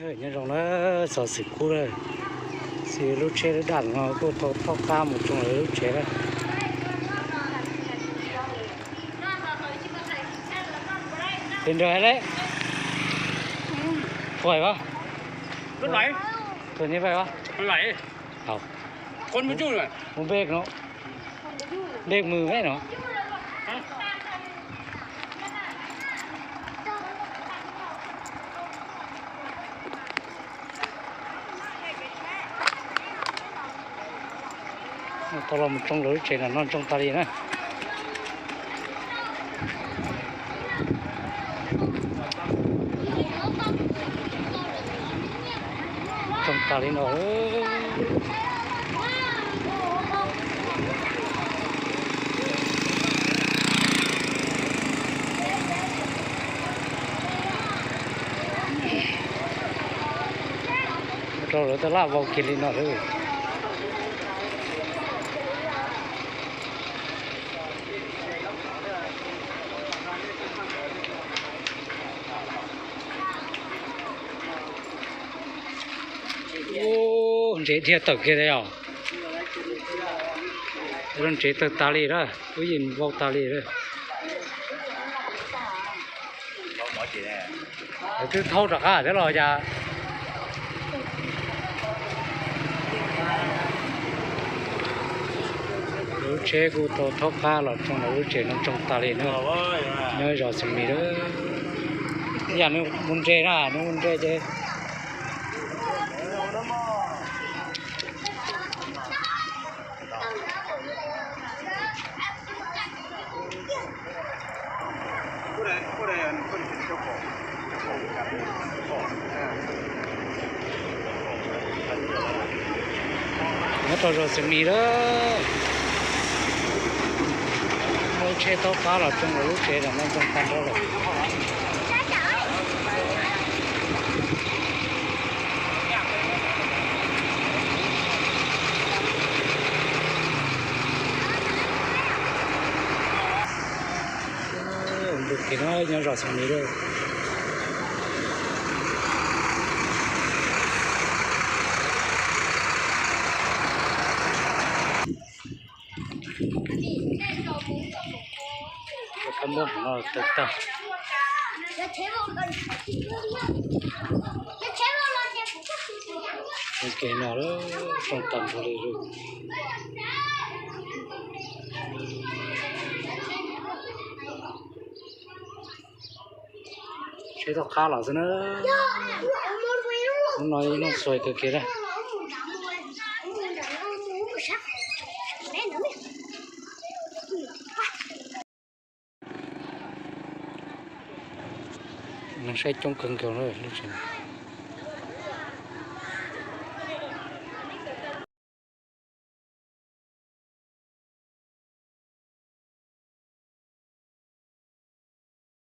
Nyob zoo na, txog xwm kub lawm, xwb lub tsheb lub daj no kuj tau thaub qab mus tsoo lawv lub tsev lawm. Pem nrag le, thuam a, thuam ni va, mus npej no, npej mus no. Tau los mus tsoo lawv lub tsev no, noj ntsoog tas li na. Tsoo tas li no. Rau lawv taj laj vau kiag li no lawm. Ntsev dhia tawm kiag li os. Lub ntsev tawg tas li lawm, lub yeej vau tas li lawm. Twb thaub rov qab thiab los cas. Lub tsheb kuj tau thaub qab los tsoo lawv lub tsev no, ntsoog tas li na. Nyob zos Xeem Mis lawm. Yam nws mus nres na, nws mus nres ces nyob rau zos Xeem Mis lawm. Muaj lub tsheb thaub qab los tsoo lawv lub tsev no, ntsoog tag nrho lawm. Ntug kiag no nyob zos Xeem Mis lawm. Cov kab mob no tawg tag. Ua ke no lawm, tsoo tag nrho li lawm. Tsheb thaub qab los xwb na. Hnub no ib hnub xuav kawg kiag na. Neeg saib coob kawg nkaus na lub tsev.